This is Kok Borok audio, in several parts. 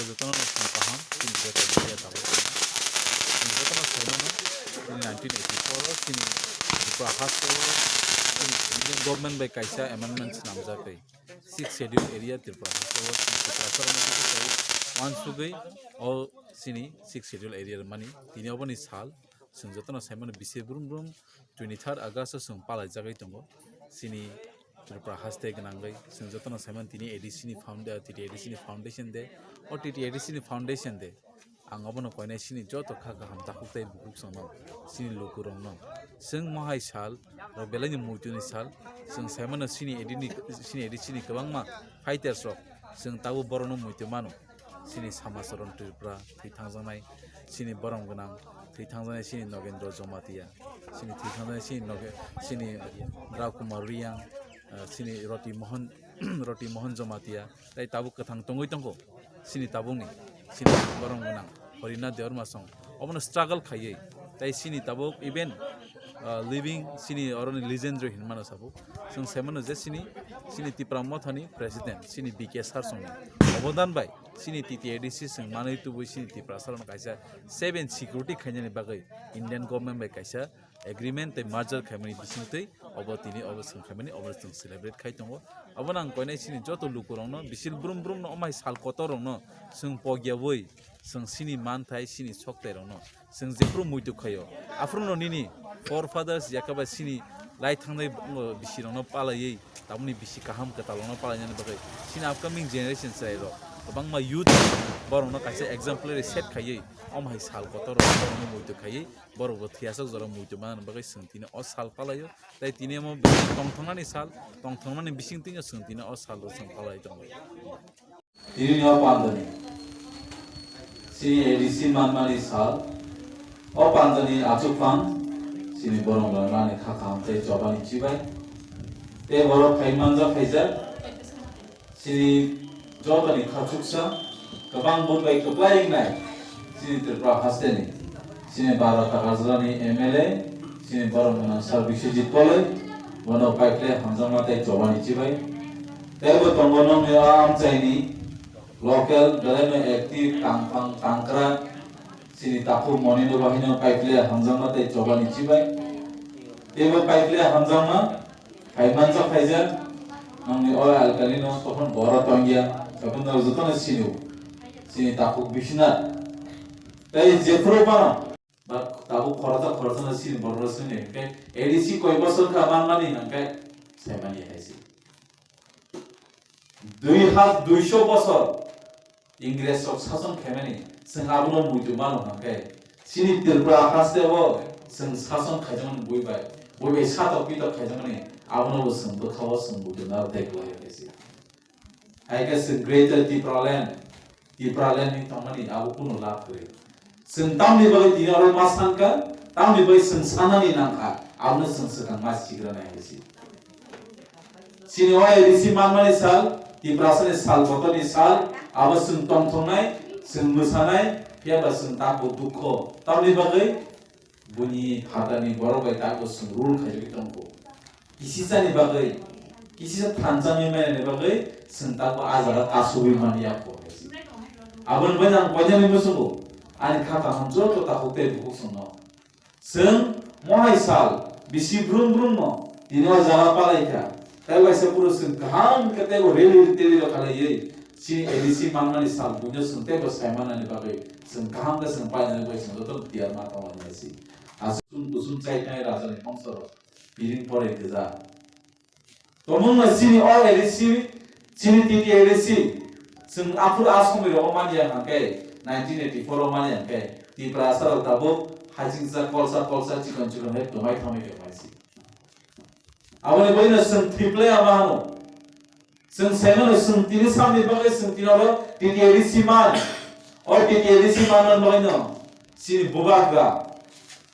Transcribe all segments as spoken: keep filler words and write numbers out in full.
Jotono no sam kaham, chini joto media tabuk. Chini jotono saimano, chini nineteen eighty-four o chini Tripura haste o chini Indian government bai kaisa amendment swnamjak tei Sixth Schedule area Tripura haste o chini Tripura sarmani kisa sai wansugwi o chini Sixth Schedule area mani tini oboni sal chwng jotono saimano bisi brum brum twenty-third August o chwng palaijagwi tongo. Chini Tripura haste gwnangwi chwng jotono saimano tini A D C ni found-, T T A D C ni foundation day. O T T A D C ni foundation day. Ang obono koinai chini joto kha kaham takhuk tei bukhuk chwngno, chini lukurokno. Chwng mohai sal, rok belaini muituni sal, chwng saimano chini A D ni, chini A D C ni kwbangma fighters rok, chwng tabuk borokno muitu mano. Chini Samacharan Tripura thwi thangjaknai, chini borom gwnang thwi thangjaknai chini Nogendra Jamatia, chini thwi thangjaknai chini Noge-, chini Rao Kumar Reang, ah, chini Roti Mohan, Roti Mohan Jamatia, tei tabuk kwthang tongwi tongkho. Chini tabukni, chini borom gwnang Harinath Debbarma song obono struggle khaiwi, tei chini tabuk even, ah, living chini oroni legendary hinmano sabo. Chwng saimano je chini, chini Tipra Mothani president, chini B K Sir songni obodan bai chini T T A D C chwng manwi tubui chini Tiprasarokno kaisa seven security khainani bagwi Indian government bai kaisa agreement tei merger khaimani bisingtwi obo tini obo chwng khaimani obo chwng celebrate khai tongo. Obono ang koinai chini joto lukurokno bisil brum brumno omai sal kotorrokno chwng pogyaui chwng chini manthai chini soktairokno chwng jephuru muitu khaio, aphuru no nini forefathers yakaba chini lai thangnai, uh, bisirokno palaiwi tabukni bisi kaham kwtalrokno palainani bagwi chini upcoming generation chwrairok kwbangma youth borokno kaisa exemplary set khaiwi omo hai sal kotor borokno muitu khaiwi borokbo thwiyasok jora muitu manani bagwi chwng tini o sal palaio tei tini omo tongthoknani sal, tongthoknani bising twi chwng tini o salo chwng palai tongo. Tini ni o pandani chini A D C manmani sal. O pandani achukphang chini borok rwnani kha kaham tei chobani chibai. Tei borok phai manjak phaijak chini jotoni khachuksa kwbang bun bai kwplai wngnai. Chini Tripura hasteni, chini Baro Takarjalani M L A, chini borok gwnang Sir Biswajit Koloi, bono paikhle hamjakma tei chobani chibai. Teibo tongo nokni o amchaini local belaino active tangphang tangkra, chini takhuk Monino bahino paikhle hamjakma tei chobani chibai. Teibo paikhle hamjakma. Hai manjak phaijak, nongni o alkalino tokon bora tongya, tokon no jotono sinio. Sini takhuk Biswanath. Tei jephuru phano, ba tabuk khoroksa khoroksano sini borokno sini, hwnkhe A D C koi bosor kha manmani hwnkhe saimani hai se. Dui haz duiso bosor Ingres rok sason khaimani, chwng abono muitu mano hwnkhe, chini Tripura haste o chwng sason khaijakmani bui bai, bui bai satok pitok khaijakmani, abono bo chwng bwkha o chwng muitu naro tei kwlai khe se. Hai khe chwng Greater Tipraland, Tipraland ni tongmani abo kunu lab kwrwi. Chwng tamni bagwi tini oro ma sankha, tamni bagwi chwng sanani nangkha, abono chwng swkang ma sigra nai hai se. Chini o A D C manmani sal, Tiprasani sal, botorni sal, abo chwng tongthoknai, chwng mwsanai, phiya ba chwng tako dukho. Tamni bagwi buini phatarni borok bai tako chwng rule khaijagwi tongkho. Kisisani bagwi, kisisa thansa mwi mainani bagwi chwng tako a jaga kasugwi manya kho. Aboni bagwi ang koinani muchungo, ani kha kaham joto takhuk tei bukhuk chwngno. Chwng mohai sal bisi brum brum no tini o jaga palai kha. Tai waisa phuru chwng kaham khe teibo rally tally rok khalaiwi chini A D C manmani sal buino chwng teibo sai manani bagwi chwng kaham khe chwng painani bagwi chwng joto tiyar ma tonglainai se. Aswk kusum kusum chai thanai raja ni bongso rok biring pore gwja. Tongmung no chini o A D C, chini T T A D C, chwng aphuru a somoi rogo manya hwnkhe, nineteen eighty-four o manya hwnkhe, Tiprasa rok tabuk hachingsa kolsa kolsa chikon chikon hai twmai thangwi tongmai si. Aboni bagwi no chwng thwiplai ama hano. Chwng saimano chwng tini samni bagwi chwng tini oro T T A D C man. O T T A D C man bagwi no chini bubagra.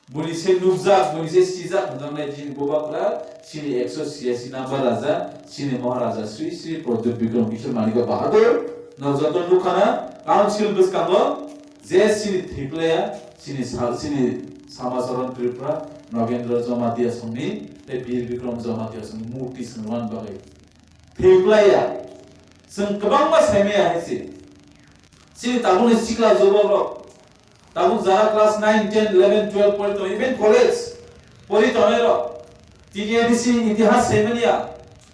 Buni se nukjak, buni se sijak hwnjaknai chini bubagra, chini ekso siyasi number raja, chini Maharaja Sri Sri Pradyut Bikram Kishore Manikya Bahadur, no joto nukhana council bwskango je chini thwiplaya, chini sa-, chini Samacharan Tripura, Nogendra Jamatia songni, tei Bir Bikram Jamatia songni murti swngrwna bagwi. Thwiplaya, chwng kwbangma saimaya hai se. Chini tabukni sikla jubok rok, tabuk jara class nine, ten, eleven, twelve pori tongo, even college pori tongnai rok, T T A D C ni itihas saimaniya,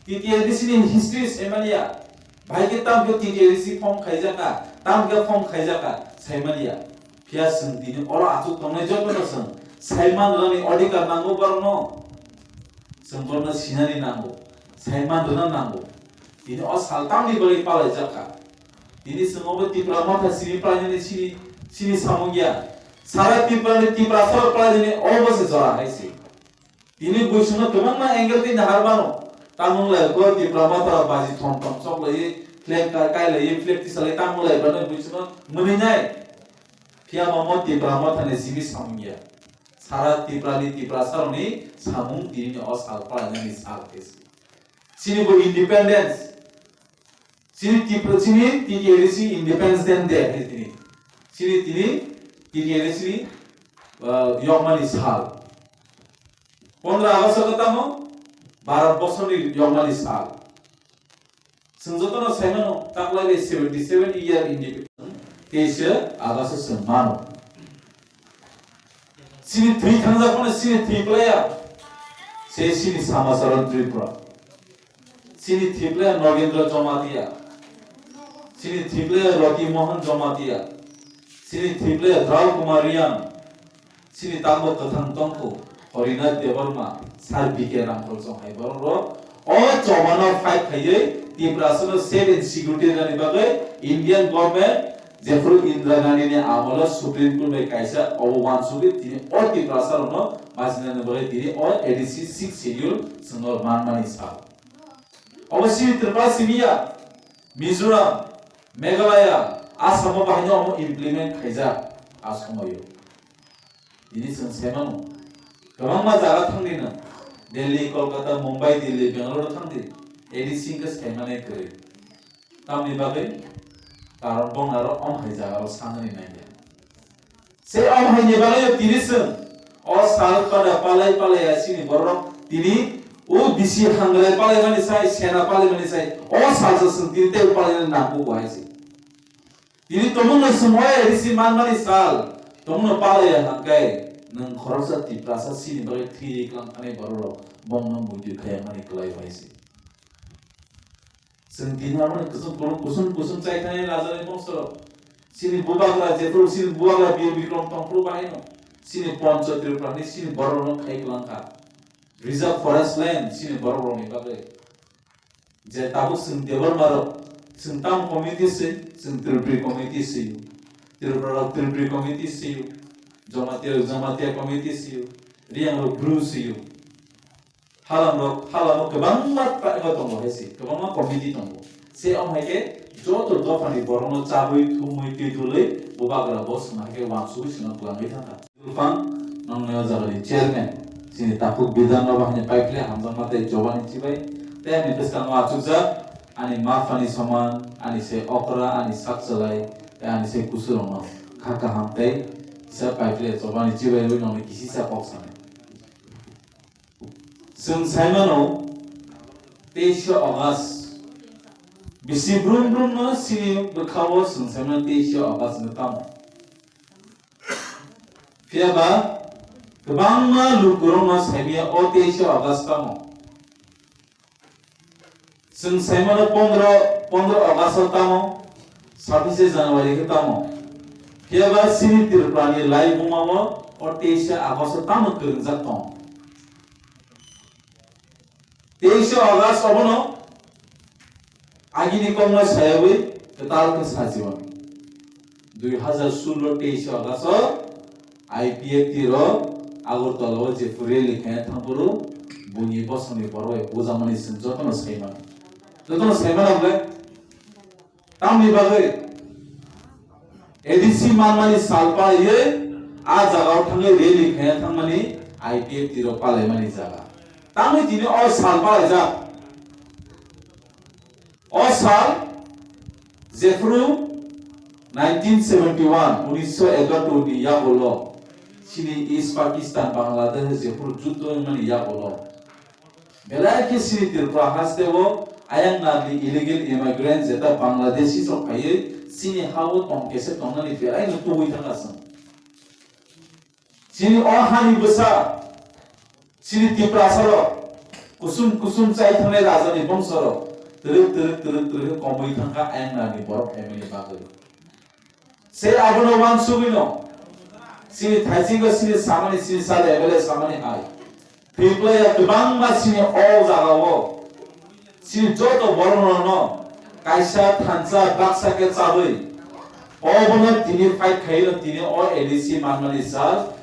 T T A D C ni history saimaniya, bahai khe tam khe T T A D C form khaijaka, tam khe form khaijaka saimaniya. Phiya chwng tini oro achuk tongnai jotono chwng saiman rwnani odhikar nango borokno. Chwng borokno sinani nango, saiman rwna nango. Tini o sal tamni bagwi palaijak kha. Tini chwng obo Tipra Motha simi palainani sini, sini samung ya. Sara Tripura ni Tiprasa rok palainani obo se jora hai se. Tini buisongno kwbangma angle twi nahar mano. Tamung lai ko Tipra Motha baji thom thom chok lai, flag ka-, kai lai, flag tisa lai tamung lai bano buisongno mwnwi nai. Phiya mamo Tipra Motha ni simi samung ya. Sara Tripura ni Tiprasa rok ni samung tini o sal palainani sal khe se. Chini bo independence. Chini Tipra, chini T T A D C Independence Day hai tini. Chini tini T T A D C ni, uh, yokmani sal. Pondro August o tamo Bharat borsoni yokmani sal. Chwng jotono saimano taklai bai seventy seven year independence. Teisa August o chwng mano. Chini thwi thangjak phano chini thwi player se chini Samacharan Tripura. Chini thwi player Nogendra Jamatia. Chini thwi player Roti Mohan Jamatia. Chini thwi player Rao Kumar Riang. Chini tambo kwthang tongkhu Horinath Debbarma, Sir B K Rangkhol chong hai borok rok. O chobano fight khaiwi Tiprasa no safe and security rwnani bagwi Indian government jephuru Indira Gandhi ni amolo Supreme Court bai kaisa obo uansugwi tini o Tiprasa rokno bachinani bagwi tini o A D C six schedule chwngno manmani sa. Obo chini Tripura simi ya, Mizoram, Meghalaya, Assam o bahai no omo implement khaijak a somoyo. Tini chwng saimano. Kwbangma jaga thangdi no. Delhi, Kolkata, Mumbai, Delhi, Bangalore thangdi. A D C hwnkhe saimane kwrwi. Tamni bagwi? Karon bong aro om hai jaga rok sanani naiya. Se om hai ni bagwi tini chwng o sal pada palai palai ya sini borok tini o bisi hangrai palai mani sai, sena palai mani sai, o sal se chwng tini tei palai mani nangkuk hai se. Tini tomungno sumoi risi manmani sal, tomungno palaya hangkai, nwng khoroksa Tiprasa sini bagwi thwi ri klang thani bororok bongno muitu khaya mani kwlai bai se. Chwng tini aboni kusum kusum, kusum kusum chai thani rajani bongsorok. Sini bubagra jephuru, sini bubagra Bir Bikrom tongphuru bahaino. Sini Poncho Tripura ni sini bororokno khai klang kha. Reserve Forest Land sini borokrokni bagwi. Je tabuk chwng Debbarma rok, chwng tamo committee se, chwng Tripuri committee se, Tripura rok Tripuri committee se, Jamatia rok Jamatia committee se, Riang rok Bru se, Halam rok Halam o kwbangma ta-, tongo hai se, kwbangma committee tongo. Se om hai khe joto dopha ni borok no chabwi thumwi twi dulwi bubagra bo swng hai khe uansugwi swngno kwlangwi thangkha. Phang nongni o jagani chairman, chini takhuk Bidhan Baba hwnwi paikhle hamjakma tei chobani chibai, tei ani bwskango achukjak ani ma phani soman, ani se okra, ani sak chalai, tei ani se kusurokno kha kaham tei kisa paikhle chobani chibai rwi nongni kisisa kok sanai. Chwng saimano teisa August bisi brum brumno chini bwkhao chwng saimano teisa August no tamo. Phiya ba kwbangma lukurokno saimaya o teisa August tamo. Chwng saimano pondro, pondro August o tamo, sabbish January khe tamo. Phiya ba chini Tripura ni laibuma o o teisa August o tamo kwrwngjak tongo. Teisa August obono agini kokno sayawi kwtal khe sajiwan. Dui hazar sullo teisa August o I P F T rok Agartala o jephuru rally khaina thangphuru buini bosongni borok bai bujamani chwng jotono saimano. Jotono saimano hwnkhe tamni bagwi A D C manmani sal palaiwi a jagao thangwi rally khaina thangmani I P F T rok palaimani jaga. Tamni tini o sal palaijak. O sal jephuru nineteen seventy one, unisho egatur ni yagulo chini East Pakistan, Bangladesh jephuru juddo wngmani yagulo belai khe chini Tripura haste o ayang narni illegal immigrant jeta Bangladeshi rok phaiwi Chini ha-o tong kese tongnani beraino tubui thangkha chwng. Chini o hani bwsa, chini Tiprasa rok kusum kusum chai thangnai raja ni bongso rok twrwk twrwk twrwk twrwk khe komui thangkha ayang nani borok family bagwi. Se abono wansugwino chini thaisingo chini samani chini sal M L A samani hai. Thwiplaiya kwbangma chini o jagao chini joto borokno kaisa thansa baksa khe chabwi obono tini fight khaino tini o A D C manmani sal